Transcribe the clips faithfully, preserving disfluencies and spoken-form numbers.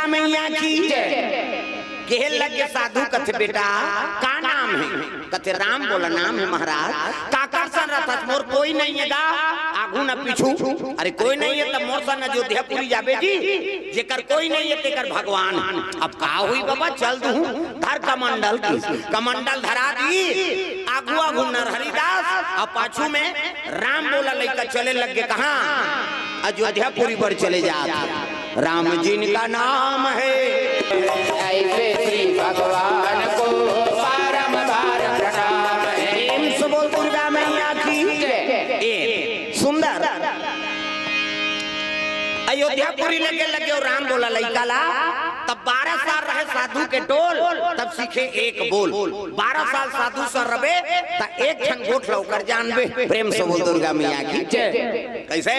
मैया की जय। केहे लगे साधु, कथे, "बेटा, का नाम हे?" कथे, "राम बोला नाम हे महाराज।" "काकर सन रथस?" "मोर कोई नइ हे गा।" आगू न पीछू। "अरे कोई नइ हे, त मोर सन अयोध्यापुरी जाबे जी, जेकर कोई नइ हे, तेकर भगवान हे।" "अब का होही बबा, चल दुहूं, धर कमंडल।" कथे, कमंडल धरा दिस। आगू आगू नरहरि दास, अउ पाछू में राम बोला लइका चले लगे। कहां? अयोध्यापुरी बर चले जात हे। "राम जिनका नाम हे।" ऐसे श्री भगवान को बारंबार प्रणाम हे। प्रेम से बोल दुर्गा मैया की जय। ए, सुंदर। अयोध्यापुरी लगे लगे अउ राम बोला लइका ला। तब बारह साल रहे साधु के टोल, तब सीखे एक बोल। बारह साल साधु सन रबे, त एक ठन गोठ ला ओकर जानबे। प्रेम से बोल दुर्गा मैया की जय। कइसे?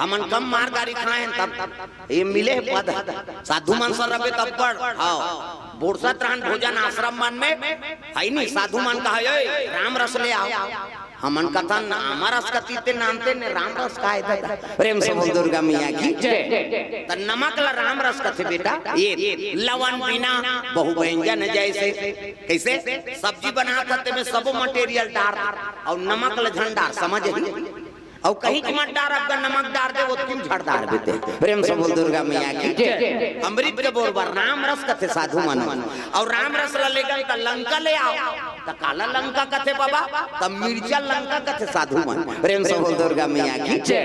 हमन कम मार गारी खाए हन, तब ये मिले हे पद। साधु मन सन रबे तब पढ़। हां, बोरसत रहन भोजन आश्रम मन में, हे नी, साधु मन कहे, "ओए, राम रस ले आव।" हमन कथन, "आमा रस कथे ते नानते ने, राम रस का हे ददा?" प्रेम से बोल दुर्गा मैया की जय। त नमक ला राम रस कथे बेटा, ये लवन बिना बहु व्यंजन जैसे। कइसे? सब्जी बनात हस तेमे सबो material डार अउ नमक ला झन डार, समझ ही? अउ कहीं के मत डार, अगर नमक डार दे, ओतकी झट डार देथे। प्रेम से बोल दुर्गा मैया की जय। अमृत के बोर बर राम रस कथे साधु मन। अउ राम रस ला लेगन त लंका ले आव। त काला लंका कथे बबा? त मिर्चा लंका कथे साधु मन। प्रेम से बोल दुर्गा मैया की जय।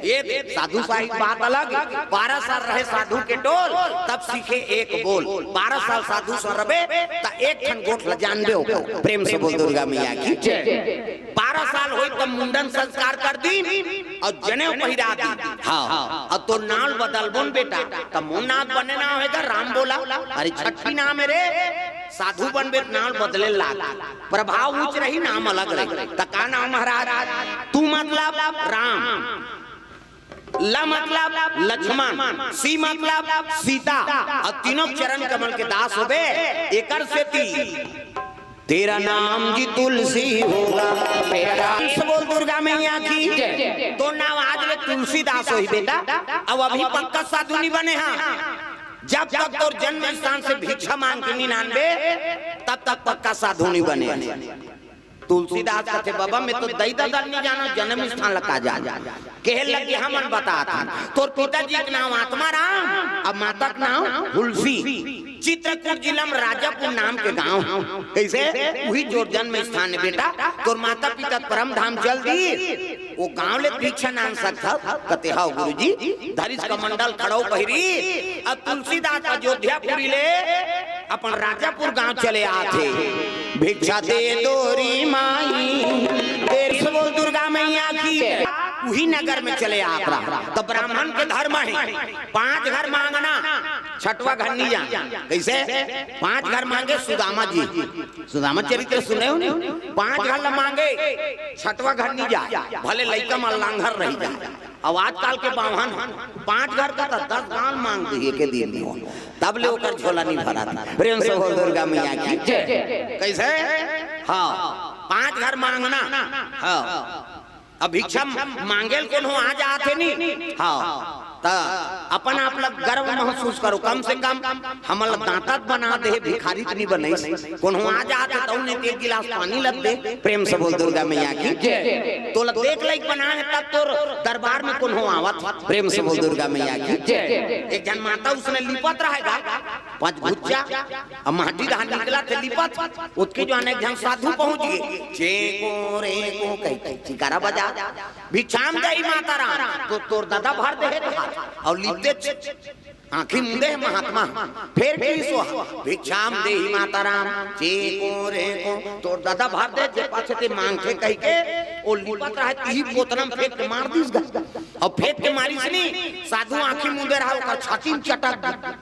ये साधु साहिब बात अलग। बारह साल रहे साधु के टोल, तब सीखे एक बोल। बारह साल साधु सन रबे, त एक ठन गोठ ला जानबे ओकर। प्रेम से बोल दुर्गा मैया की जय। बारह साल होइस त मुंडन संस्कार कर दीन अउ जनेऊ पहिरा दीन। हां, अउ तोर नांव ल बदलबोन बेटा, त मोर नांव बने नांव हे गा राम बोला। अरे छट्ठी नाम हे रे, साधु बनबे त नांव ल बदले लाग। प्रभाव ऊंच रही, नाम अलग रही। त का नांव महाराज? तू मतलब राम, ल मतलब लक्ष्मण, सी मतलब सीता, अउ तीनों चरण कमल के दास होबे। एकर सेती तेरा नाम जी तुलसी होगा। मेरा नाम से बोल दुर्गा मैया की जय। तोर नांव आज ले तुलसीदास होही बेटा। अउ अभी पक्का साधु नइ बने हस। जब तक तोर जन्म स्थान से भिक्षा मांग के नइ लानबे, तब तक पक्का साधु नइ बने। तुलसीदास कथे, "बबा, मैं तो दई ददा ल नइ जानंव, जन्म स्थान ला का जानंव।" केहे लगे, "हमन बतात हन, तोर पिताजी के नांव आत्माराम, अउ माता के नांव हुलसी।" चित्रकूट जिला में राजापुर नाम के गांव हे। कइसे? उही तोर जन्म स्थान हे बेटा। तोर माता पिता परम धाम चल दीस, ओ गांव ले भिक्षा लान सकथस। कथे, "हव गुरुजी।" धरिस कमंडल खड़ाऊ पहिरी। अब तुलसीदास अयोध्यापुरी ले अपन राजापुर गांव चले आथे। "भिक्षा दे दो री माई।" प्रेम से बोल दुर्गा मैया की। उही नगर में चले आत रहा। त ब्राह्मण के धर्म हे, पांच घर मांगना, छठवां घर नइ जाना। कइसे? पांच घर मांगे सुदामा जी। सुदामा चरित्र सुने हो नी? पांच घर ला मांगे, छठवां घर नइ जाय, भले लइका मन लांघर रहि जाय। अउ आजकल के बाम्हन पांच घर का त दस गांव मांग दिही एके दिन में, तब ले ओकर झोला नइ भरत। प्रेम से बोल दुर्गा मैया की जय। कइसे? हां, पांच घर मांगना। हां, अब भिक्षा मांगे ल कोनो आ जात हे नी, हां, त अपन आप ल गर्व महसूस करो। कम से कम हमन ल दांता त बना दे हे, भिखारी त नइ बनइस। कोनो आ जात हे त उन्हें एक गिलास पानी ल दे। प्रेम से बोल दुर्गा मैया की जय। तोला देख लाइक बना हे, तब तोर दरबार में कोनो आवत हे। प्रेम से बोल दुर्गा मैया की जय। एक झन माता उसने लिपत रहे गा, पांच भुज्जा, अब माटी धान निकलत हे लिपत, ओतके जो अनेक झन साधु पहुंच गे, चेंको रेंको कहि के चिकारा बजा, "भिक्षाम देहि माता राम।" तो तोर ददा भर दे हे धान, अउ लिपते आंखी मुंदे हे महात्मा, फेर कहिस ओ, "भिक्षाम देहि माता राम।" चेंको रेंको, तोर ददा भर दे, जे पाछे ते मांगथे कहि के, ओ लिपत रहे, तिही पोतना म फेंक के मार दिस गा। अउ फेंक के मारिस नी, साधु आंखी मुंदे रहा, ओकर छाती म चटक दिस।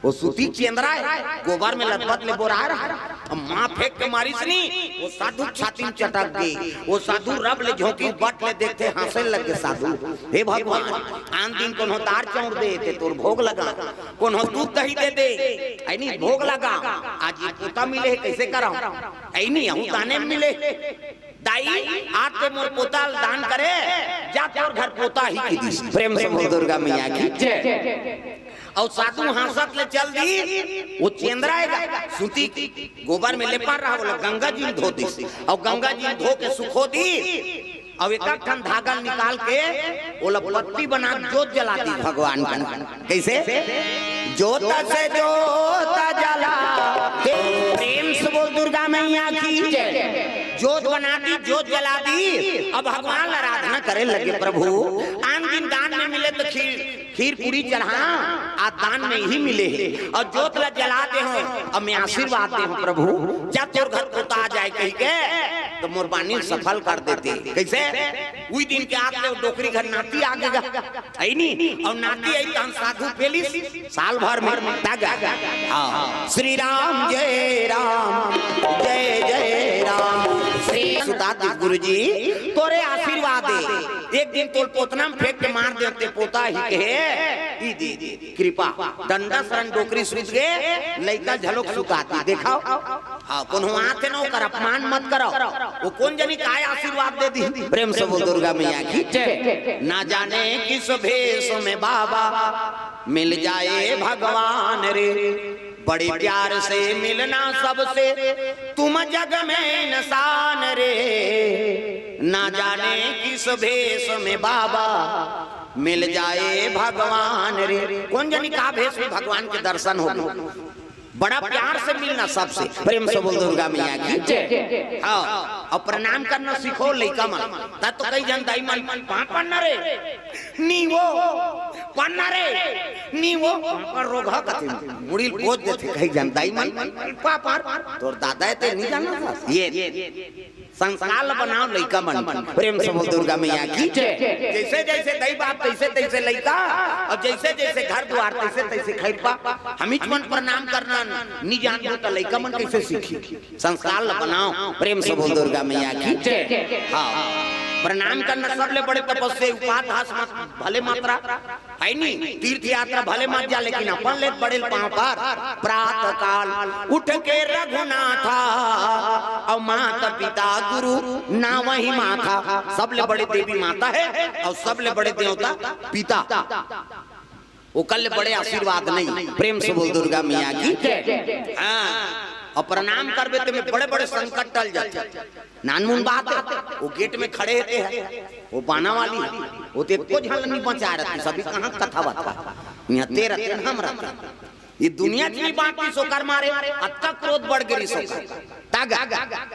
ओ सूती चेंदरा हे, गोबर में लदबद ले बोराय रहा। अब मां फेंक के मारिस नी, ओ साधु छाती म चटक गे। ओ साधु रब ले झोंकिस, बट ले देखथे, हांसे लगे साधु, "हे भगवान, आन दिन कोनो दार चाउर दे, ते तोर भोग लगा, कोनो दूध दही दे दे, अइनी भोग लगा, आज ये पोता मिले हे, कइसे करंव? अइनी अहू दाने मिले।" दाई, आज तो मोर पोता ल दान करे, जा तोर घर पोता ही की दिस। प्रेम से बोल दुर्गा मैया की जय। अउ साधु हाँसत ले चल दी, वो चेंदरा हे गा, सूती गोबर में लेपा रहा, ओला गंगा जी में धो दिस, अउ गंगा जी में धो के सुखो दी, अउ एक ठन धागा निकाल के ओला पत्ती बना के जोत जला दी भगवान का। कैसे? जोत से जोत जला। प्रेम से बोल दुर्गा मैया की जय। जोत बना दी, जोत जला दी। अब भगवान ला आराधना करे लगे, प्रभु, आन दिन दान में मिले तो खीर, खीर पूरी चढ़ा, आज दान में ही मिले हे। अउ जोत ला जला दे हों, अब मैं आशीर्वाद दे हों, प्रभु, जा तोर घर पोता आ जाए कहि के, तो मोर बानी सफल कर देते। कैसे? उही दिन के आत ले डोकरी घर नाती आ गे गा। अइनी, अउ नाती अइस तहन साधु पेलिस, साल भर में तग। हाँ। श्री राम जय राम, जय जय राम। श्री सुता दिस गुरुजी, तोरे आशीर्वाद हे। एक दिन तोल पोतना में फेंक के मार देते, पोता ही कहे, ई दे दे, कृपा। डंडा सरन डोकरी सुत गे, लइका झलोक सुता दी। देखाओ, हाँ, कोनो आथे ना, ओकर अपमान मत करो। वो कोन जनी काय आशीर्वाद दे दी। प्रेम से बोल दुर्गा मैया की जय। ना जाने किस भेष में बाबा मिल जाए भगवान रे, बड़े प्यार से मिलना सबसे तुम जग में इंसान रे। ना जाने किस भेष में बाबा मिल जाए भगवान रे। कोन जनी का भेष में भगवान के दर्शन हो गे। बड़ा प्यार से मिलना सबसे। प्रेम से बोल दुर्गा मैया की जय। हाँ, अउ प्रणाम करना सीखो लइका मन। तब तो कई जन दाई मन, पाँव पड़ना रे, नी वो, पड़ना रे, नी वो। पाँव पड़ रोगहा कथे, मुड़ी ल पोंछ देथे, कई जन दाई मन, पाँव पड़, तोर दादा हे ते नी जानत हस। ये संस्कार ल बनाओ लइका मन। प्रेम से बोल दुर्गा मैया की जय। जैसे जैसे दई बाप तैसे तैसे लइका, अउ जैसे जैसे घर दुआर तैसे तैसे खैरपा। हमीच मन प्रणाम करना नी जानबो त लइका मन कैसे सीखी? संस्कार ल बनाओ। प्रेम से बोल दुर्गा मैया की जय। हाँ, प्रणाम करना सबले बड़े तपस्या, उपात हास मत भले मात्रा। है नी, तीर्थ यात्रा भले मत जा, लेकिन अपन ले बड़े पाँव पर। प्रातः काल उठ के रघुनाथा, अउ माता पिता गुरु नावहि माथा। सबले बड़े देवी माता हे, अउ सबले बड़े देवता पिता। ओकर ले बड़े आशीर्वाद नहीं। प्रेम से बोल दुर्गा मैया की जय। हाँ, अउ प्रणाम करबे ते में बड़े बड़े संकट टल जाथे। नानमुन बात हे, वो गेट में खड़े हे ते हे, वो बाना वाली हे, वो तो एको झन नी बचा रहती, सभी कहाँ कथा बता, यहाँ ते रहते, हम रहते। ये दुनिया च नी बाँटिस ओकर मारे, अतका क्रोध बढ़ गे रिहिस ओकर। तग,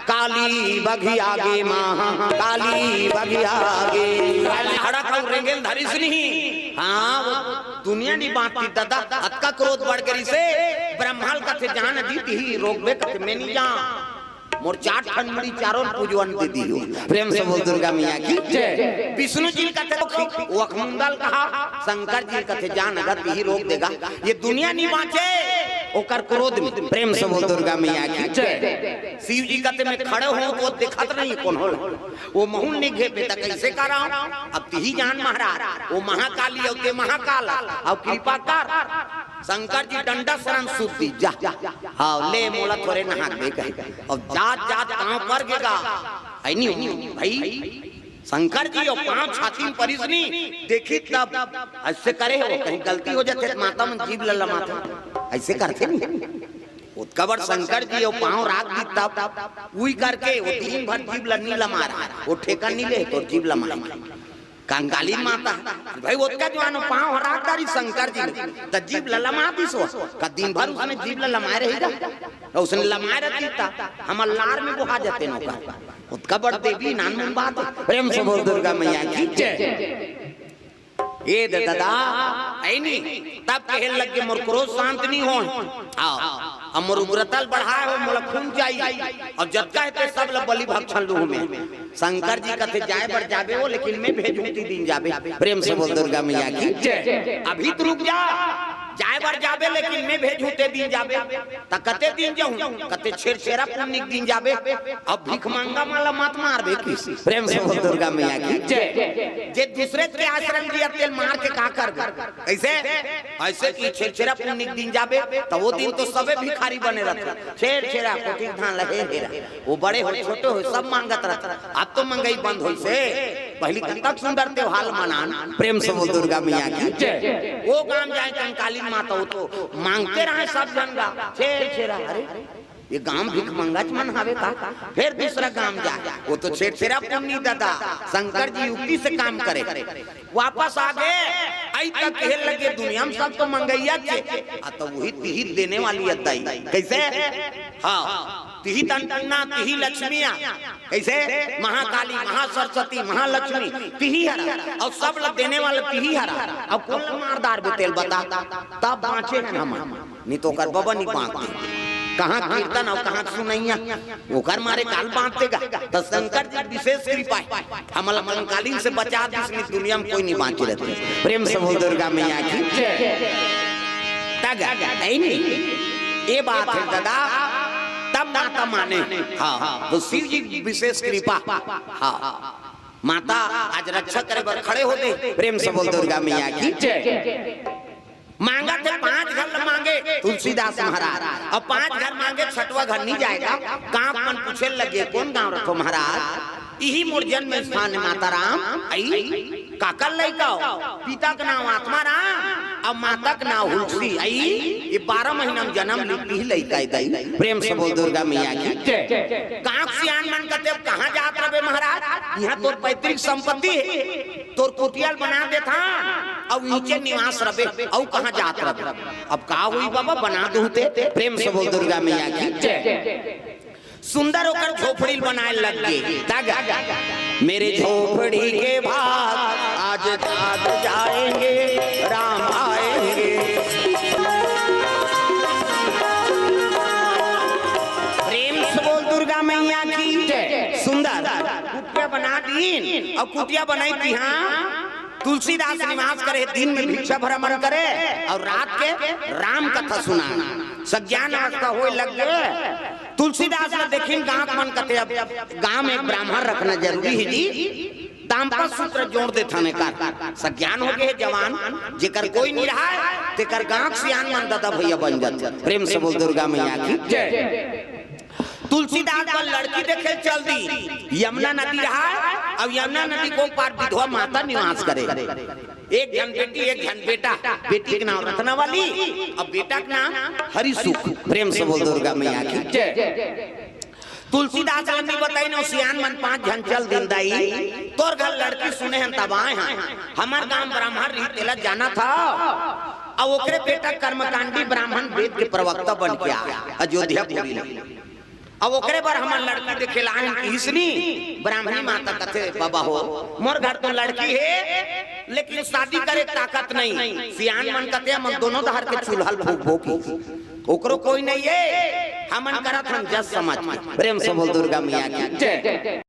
काली बघिया गे माँ, काली बघिया गे। काली हड़क अउ रेंगेल धरिस नहीं। हाँ, वो दुनिया नी बाँटिस दादा, अतका क्रोध बढ़ गे रिहिस हे, ब्रह्मा ल कथे जान जी तिही रोकबे कथे मैं नी जाँव। मोर चार ठन मुड़ी चारों ल पूजवन दे दिहू। प्रेम से बोल दुर्गा मैया की जय। विष्णु जी ल कथे वो अखमुंदल कहा, शंकर जी ल कथे जान अगर तिही रोक देगा, ये दुनिया नी बाँचे ओकर क्रोध में। प्रेम से बोल दुर्गा मैया की जय। शिव जी कथे मैं खड़े हों वो देखत नहीं कोनो ल, वो महूँ ल नी घेपे त कैसे करँव? अब तिही जान महाराज, वो महाकाली अउ ते महाकाल, अउ कृपा कर। शंकर जी डंडा सरन सूत दिस, जा, हाँ, ले मोला थोरे नहाक दे कहे। अउ जात जात पाँव पर गे गा। है नी भाई, शंकर जी अउ पाँव छाती में परिस नी, देखिस तब अइसे करे हे वो, कहीं गलती हो जाथे त माता मन जीभ ल लमाथे, अइसे करथे नी। ओतका बड़ शंकर जी अउ पाँव राख दिस तब, उही करके वो दिन भर जीभ ल नी लमाय रहा, वो ठेका नी ले तोर जीभ लमाय। कंकालीन माता, भाई, ओतका जुवार पाँव ह राख डारिस शंकर जी ने, त जीभ ल लमा दिस वो। का दिन भर उसने जीभ ल लमाय रही गा? अउ उसने लमाय रहतिस त हमर लार में बोहा जाते नोका। ओतका बड़ देवी, नानमुन बात हे। प्रेम से बोल दुर्गा मैया की जय। ए दे दादा, है नी, तब कहे लग गे मोर क्रोध शांत नी होय। हाँ, अब मोर उग्रता ल बढ़ाय हो, मोला खून चाही। अउ जतका हे ते सब ल बलि भक्षण लूहूँ मैं। शंकर जी कथे जाय बर जाबे वो, लेकिन मैं भेजहूँ ती दिन जाबे। प्रेम से बोल दुर्गा मैया की जय। अभी तो रुक जा, जाए बर जाबे, लेकिन मैं भेजहूं ते दिन जाबे। त कते दिन जाहूं? कते छेरछेरा पुन्नी के दिन जाबे। अब भिखमंगा मन ला मत मारबे किस। प्रेम से बोल दुर्गा मैया की जय। जे दूसरे के आश्रम जिया तेला मार के का करबे? कइसे? अइसे कि छेरछेरा पुन्नी के दिन जाबे, त ओ दिन तो सबे भिखारी बने रथे। छेरछेरा कोठी धान ला हेर हेरा। ओ बड़े हो, छोटे हो, सब मांगत रथे। अब तो मंगई बंद होइसे। पहिली कतक सुंदर त्योहार मनान। प्रेम से बोल दुर्गा मैया की जय। ओ गांव जाए कंकालीन माता, ओ तो मांगते रहे सब झन गा। छेरछेरा, अरे, ये गांव भिखमंगाच मन हावे का? फेर दूसरा गांव जाए, ओ तो छेरछेरा पुन्नी ददा, शंकर जी युक्ति से काम करे। वापस आ गे, अई त कहे लगे दुनिया में सब तो मंगइया चे, आ त उही तिही देने वाली अदाई। कइसे? हाँ, तिही त अन्नपूर्णा, तिही लक्ष्मी आ। कइसे? महाकाली, महासरस्वती, महालक्ष्मी, तिही हरा। अउ सब ला देने वाला तिही हरा। अउ कोन ला मार डारबे तेला बता? तब बांचे हन हमन। नी तो ओकर बबा नी बांचते। कहाँ कीर्तन अउ कहाँ सुनइया, ओकर मारे काल बांचते गा। त शंकर जी विशेष कृपा हे, हमला कंकालीन से बचा दिस, नी दुनिया में कोई नी बांचे रहितिस। प्रेम से बोल दुर्गा मैया की जय। तग, नहीं, नहीं, ये बात हे ददा, तब माता माने। हाँ, तो शिव जी विशेष कृपा। हाँ, माता आज रक्षा करे बर खड़े होते। प्रेम से बोल दुर्गा मैया की जय। मांगथे पांच घर ल मांगे तुलसीदास महाराज, अउ पांच घर मांगे, छठवां घर नी जाय गा। गांव मन पूछे लगे, कोन गांव रथो महाराज? इही मोर जन्म स्थान हे माता राम। अई काकर लइका हो? पिता के नांव आत्मा राम अउ माता के नांव हुलसी। अई ये बारह महीना में जन्म ली, तिही लइका हे दई। प्रेम से बोल दुर्गा मैया की जय। गांव के सियान मन कथे, अब कहाँ जात रबे महाराज? इहाँ तोर पैतृक संपत्ति हे। तोर कुटिया ल बना देथन, अउ इहिंचे निवास रबे, अउ कहाँ जात रबे? अब का होई बाबा, बना दूं ते? प्रेम से बोल दुर्गा मैया की जय। सुंदर ओकर झोपड़ी ल बनाए लग गे। तग, मेरे झोपड़ी के भाग आज जाग जाएंगे, राम आएंगे। प्रेम से बोल दुर्गा मैया की जय। सुंदर कुटिया बना दीन, अउ कुटिया बनाई तिहाँ तुलसीदास निवास करे, दिन में भिक्षा भ्रमण करे अउ रात के राम कथा सुनाए। सज्ञान अवस्था होए लग गे। तुलसीदास ल देखिन गांव के मन कथे, अब गांव में एक ब्राह्मण रखना जरूरी हे जी। दांपत्य सूत्र जोड़ देथन एकर। सज्ञान हो गे हे जवान, जेकर कोई नी रहय, तेकर गांव के सियान मन ददा भैया बन जाथे। प्रेम से बोल दुर्गा मैया की जय। तुलसीदास बर लड़की देखे चल दी। यमुना नदी रहय, अउ यमुना नदी के ओ पार विधवा माता निवास करे। एक झन बेटी, एक झन बेटा। बेटी के नांव रत्नावली, अउ बेटा के नांव हरिसुख। प्रेम से बोल दुर्गा मैया की जय। तुलसीदास ल नी बताइन, ओ सियान मन पांच झन चल दिन, दाई, तोर घर लड़की सुने हन तब आए हन। हमर गांव ब्राह्मण रही, तेला जानत हव। अउ ओकरे बेटा कर्मकांडी ब्राह्मण, वेद के प्रवक्ता बन के आय अयोध्यापुरी ले। अउ ओकरे बर हमन लड़की देखे ल आए हन, किहिस नी। ब्राह्मणी माता कथे, बाबा हो, मोर घर तो लड़की हे, लेकिन शादी करे ताकत नहीं। सियान मन कथे, हमन दोनों डहर के चूल्हा ल फूंकबो कि ओकरो कोई नहीं हे, हमन करत हन जस समझ के। प्रेम से बोल दुर्गा मैया की जय।